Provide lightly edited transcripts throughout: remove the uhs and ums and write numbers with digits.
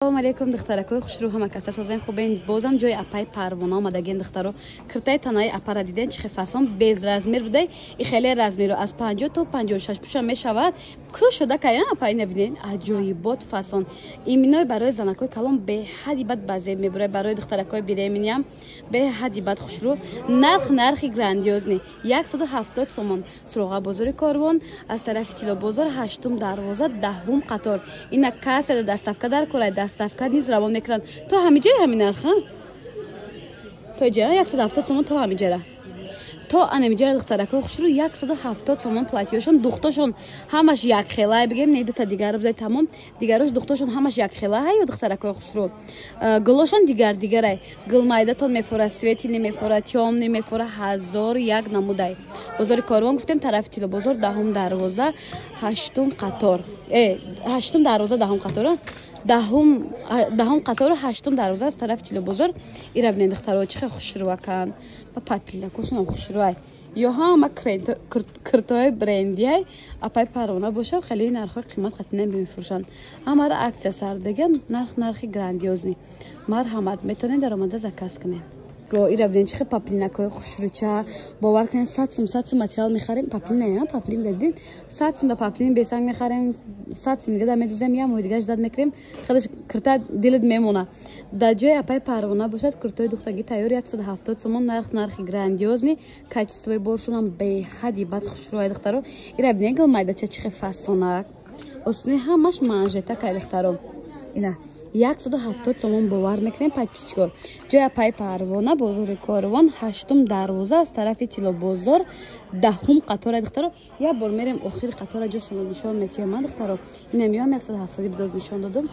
Салом алейкум, духтаракои хушрӯ, ҳама каса созен хубен. Бозам ҷои апаи Парвона омадагин, духтаро. Киртаи танаи апара диден, чихе фасон без размер будай, и хеле размеро аз 50 то 56 пуша мешавад. Ку шуда каян апаи набинен, аҷоибот фасон. Иминой барои занакои калон беҳади бад базеб мебурад, барои духтаракои береминиам беҳади бад хушрӯ. Нарх нархи грандиозный 170 сомон. Суроға бозори Корвон аз тарафи Тилобозор, ҳаштум дарвоза, даҳум қатор. Ина кассада доставка дар корай, доставка низ равон мекунанд. То ҳамиҷаи ҳамин нарха? То иҷа 170 сомон то ҳамиҷара. То анамиҷара, духтаракои хушрӯ, 170 сомон. Платьёшон, духтошон ҳамаш якхелай, бигем, не, дута дигар будай, тамом. Дигарош духтошон ҳамаш якхелай ё, духтаракои хушрӯ. Гулошон дигар дигарай. Гулмайдатон мефора, светлый мефора, тёмный мефора, ҳазор як намудай. Бозори Корвон гуфтем, тарафи Тилобозор, даҳум дарвоза, ҳаштум қатор. Ҳаштум дарвоза, даҳум қатор, даҳум қатору ҳаштум дарвоза аз тарафи Тилобозор. Ира бинед, духтаро, чихе хушрӯаканд. Ба папилакошонам хушрӯай. Ё ҳама киртои брендиай. Апай Парвона боша, хеле нархҳои қимат қатӣ намефурӯшанд. Ҳамаро акция сардаган, нарх нархи грандиозный. Марҳамат, метавонед даромада заказ кунед. Ира бинед, чихе паплинакҳои хушрӯча. Бовар кунед, 100 сум, 100 сум материал мехарем. Паплина, паплин дадин, 100 сум да паплин бесанг мехарем, 100 сум дига да медузем, як моҳи дига ждать мекунем, хелеш кирта дилат мемона. Дар ҷои апаи Парвона бошад, куртои духтагӣ тайёр 170 сомон. Нарх нархи грандиозный, качествои боршонам беҳади бад хушрӯай, духтаро. Ира бинед, гулмайдача чихе фасонак, осуни ҳамаш манжетакай, духтаро. Ина 170 сомон, бовар мекунем, подписчико. Ҷои апаи Парвона, бозори Корвон, ҳаштум дарвоза, аз тарафи Тилобозор, даҳум қатора, духтаро. Як бор мерем охири қатора, ҷошонро нишон метиҳам ман, духтаро. Ина меоям, 170 бидоз нишон додум.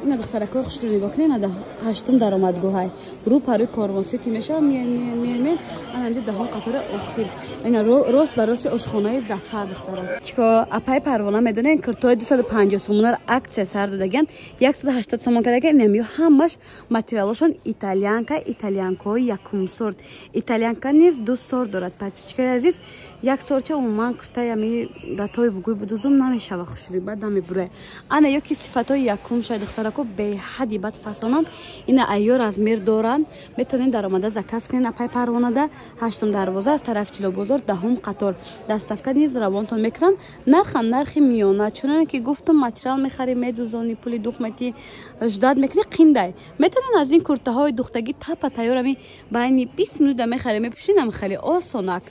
Ина, духтаракои хушрӯ, нигоҳ кунед, ина ҳаштум даромадгоҳай, рӯ парӯи Корвон Сити мешавад. Меоем, меоем, меоем, меоем, ана инҷа даҳум қатора охир, ина рост ба рости ошхонаи Зафар, духтаро. Чико апаи Парвона, медонед, киртои 250 сомонар акция сар додаган, 180 сомон кардаган. Инам ё ҳамаш материалошон итальянка, итальянкаҳои якум сорт. Итальянка низ ду сорт дорад, подписчикои азиз. Як сорча умуман куртаи ами гатои бугӯй будузум намешава, хушрӯй бад намебурад. Ана ё ки сифатҳои якум шай, духтарако, беҳади бад фасонанд. Ина айё размер доранд, метавонед даромада заказ кунед. Апай Парвонада, ҳаштум дарвоза, аз тарафи Тилобозор, даҳум қатор. Доставка низ равонтон мекунанд. Нархам нархи миёна, чуноне ки гуфтум, материал мехарӣ, медузонӣ, пули дух метӣ, ждать мекунӣ, қиндай. Метавонед аз ин куртаҳои духтагӣ тапа тайёр ами байни 20 минута мехарӣ, мепӯшинам, хеле осонак.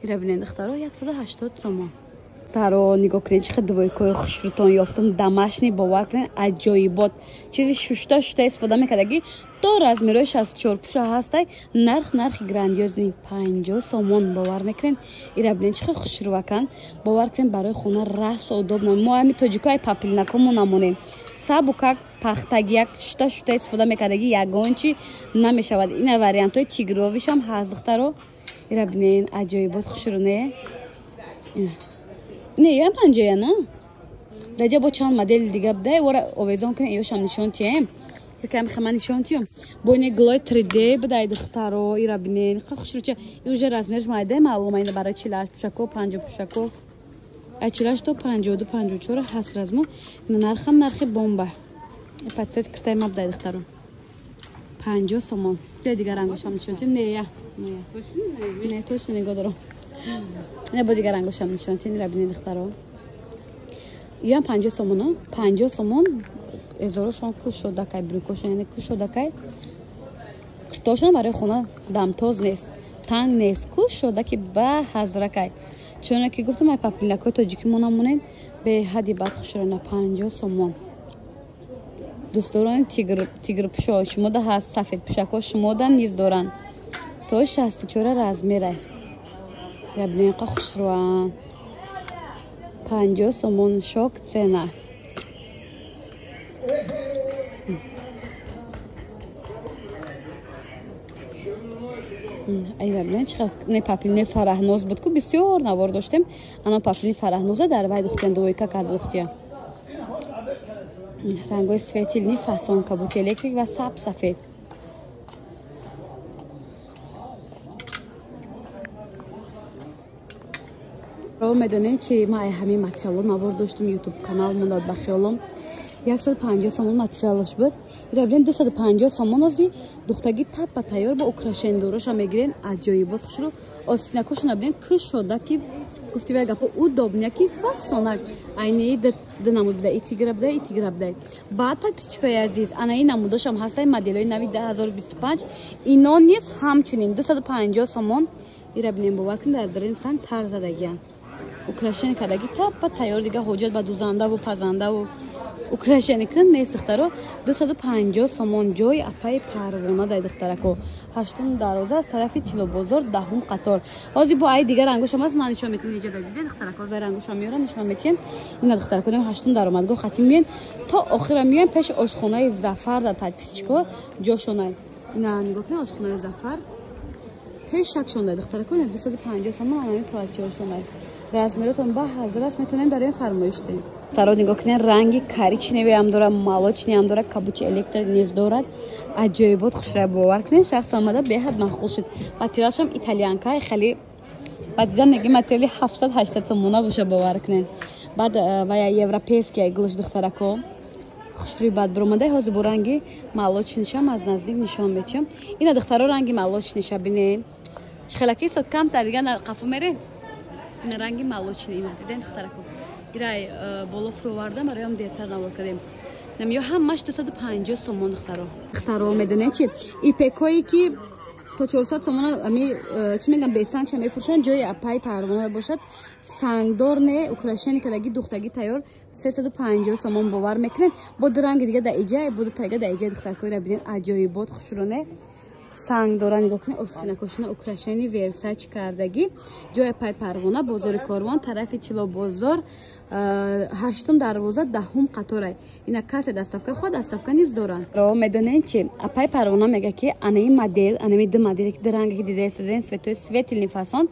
Ира бинед, духтаро, 180 сомон. Таро, нигоҳ кунед, чӣ хел двойкаҳои хушрӯтон ёфтам, домашний. Бовар кунед, аҷоибот, чизи шушта шушта истифода мекардагӣ, то размерҳои 64 пуша ҳастай. Нарх нархи грандиозный 50 сомон, бовар мекунед. Ира бинед, чӣ хел хушрӯаканд. Бовар кунед, барои хона расо удобно. Мо ами тоҷикои папилинакҳо намонем, сабукак, пахтагияк, шушта шушта истифода мекардагӣ, ягон чи намешавад. Ина вариантҳои тигровишам ҳаст, духтаро. Ира бинед, аҷоибот, хушрӯ, не? Не, ё 50-я на даҷа бо чанд модели дига будай, ора овезон кунед, ёшам нишон тием. Якам хама нишон тиём. Бо ине гулои 3D будай, духтаро. Ира бинед, хушрӯча. И уже размерш майда маълума, ина барои 48 пушако, 50 пушако, ай 48 то 52, 54 ҳаст размер. Ина нархам нархи бомба. Патсет киртаи ма будай, духтаро, 50 сомон. Бия, дигар рангошам нишон тиём. Не, я не, точно нигоҳ дорам. Не, бо дигар рангошам нишон тиём. Ира бинед, духтаро, иам 50 сомон, 50 сомон. Эзорошон кушодакай, брюкошон яъне кушодакай, куртошон барои хона дамтоз нест, танг нест, кушодаки ба ҳазракай. Чуноне ки гуфтам, ай паплинакҳои тоҷикӣ мо намонед, беҳади бад хушрона, 50 сомон. Дӯстдорони тигрпушо, шумода ҳаст, сафедпушакҳо шумода низ доранд, то 64 размерай. Ябнеқа хушрӯанд, 50 сомон, шок цена. Не, паплини Фараҳноз буд ку, бисёр навор доштем. Ана паплини Фараҳноза дар вай духтиян, двойка карда духтия. Рангои светлый фасон, кабути электрик ва саб, сафед. Медонед чи, ма ай ҳамин материалҳо навор доштум, ютуб канал мондад ба хиёлом. 150 сомон материалаш буд. Ира бинен 250 сомон ози духтаги таппа тайёр бо украшение дороша мегирен, аҷоибот хушрӯ. Остинакошона бинен кушода ки гуфти вай гапо удобня ки фасонак. Айнаи ду намуд буда, и тигра буда, и тигра буда. Баъд подписчикои азиз, анаи намудошам ҳастай моделҳои нави 2025. Ино низ ҳамчунин 250 сомон. Ира бинен, бовар кун, дар дарин санг тар задагиян. Украшение кардаги таппа тайёр, дига ҳоҷат ба дузандаву пазандаву украшение кун нест, духтаро. 250 сомон ҷои апаи Парвона дай, духтарако. Ҳаштум дарвоза аз тарафи Тилобозор, даҳум қатор. Ҳозир бо ай дигар рангошам аст, ман нишон метиҳем. Иҷа дидед, духтарако, вай рангошам меёрам, нишон метиҳем. Ина, духтарако, ҳаштум даромадгоҳ хатим миёен, то охира миёен пеши ошхонаи Зафар дар подписчико ҷошонай. Ина нигоҳ кунед, ошхонаи Зафар пеш шакшондай, духтарако. Ина 250 сомон анами платьёшонай. Размеротон ба ҳазир аст, метавонем дар ин фармоиш диҳем. Таро нигоҳ кунед, ранги коричневый ҳам дорад, молочный ҳам дорад, кабучи электро низ дорад. Аҷоибот хушра, бовар кунед, шахс омада беҳад маъқул шуд. Материалшам итальянка, хеле ба дидан меги материали 700-800 сомона боша, бовар кунед. Баъд вая европейский гулш, духтарако, хушрӯи бад биромада. Ҳозир бо ранги молочныйшам аз наздик нишон метиҳам. Ина, духтаро, ранги молочныйша бинед, чӣ хелаки сод камтар дига қафо мерен. Ина ранги молочный, ина диден, духтарако. Ирай боло фуровардам, бароям дертар навор кардем. Ё ҳамаш 250 сомон, духтаро. Духтаро, медонед чи, ипекое ки то 400 сомона ами чӣ мегам бесангша мефурӯшанд, ҷои апаи Парвона бошад, сангдор не, украшение кадаги, духтаги тайёр 350 сомон, бовар мекунед. Бо ду ранги дига да иҷа, бо ду тайга да иҷа. Духтаракоира бинед, аҷоибот хушроне санг дора, нигоҳ кунед, остинакошона украшение Версачи кардагӣ. Ҷои апаи Парвона, бозори Корвон, тарафи Тилобозор, ҳаштум дарвоза, даҳум қаторай. Ина касе доставка хоҳад, доставка низ доранд. Ро медонед чи, апаи Парвона мега ки анаи модел, анами ду модели ки ду ранге ки дида истоден, цветои светлый фасон,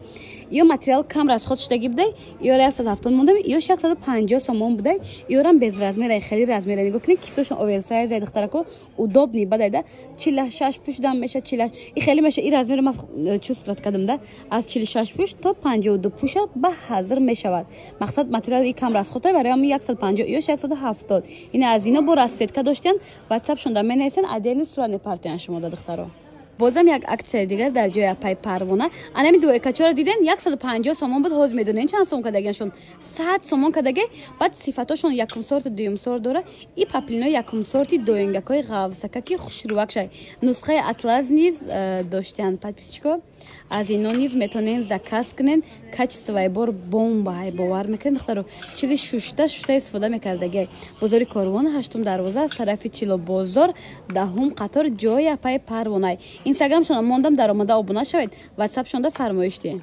ё материал кам расход шудагӣ будай, ё 170 мондам, ё 150 сомон будай, ёрам без размера, хеле размера. Нигоҳ кунед, кифтошон оверсайз ай, духтарако, удобный бадайда. 46 пушдам меша, чилаш и хеле меша, и размера ма чувствовать кардам да, аз 46 пуш то 52 пуша ба ҳазир мешавад. Мақсад, материал и кам расходтай, барои ҳамин 150 ё 170. Ина аз ино бо расцветка доштиян, ватсапшонда менависен, отдельный сурат мепартоян шумо да, духтаро. Бозам як аксия дигар дар ҷои апаи Парвона. Анами дуэкачора диден, 150 сомон буд, ҳозир медонен чанд сомон кардагианшон? 100 сомон кардаге. Баъд сифатошон якум сорту дуюм сорт дора. И поплино якум сорти доингакҳои ғавсака ки хушрӯвак шай, нусхаи атлаз низ доштиянд. Подписчико, аз ино низ метавонен заказ кунен, качествои бор бомба ҳай, бовар мекунед, духтаро, чизи шушта шушта истифода мекардагиай. Бозори Корвон, ҳаштум дарвоза аз тарафи Чилобозор, даҳум қатор, ҷои апаи Парвонай. Инстаграмшона мондам, даромада обуна шавед, ватсапшонда фармоиш диҳед.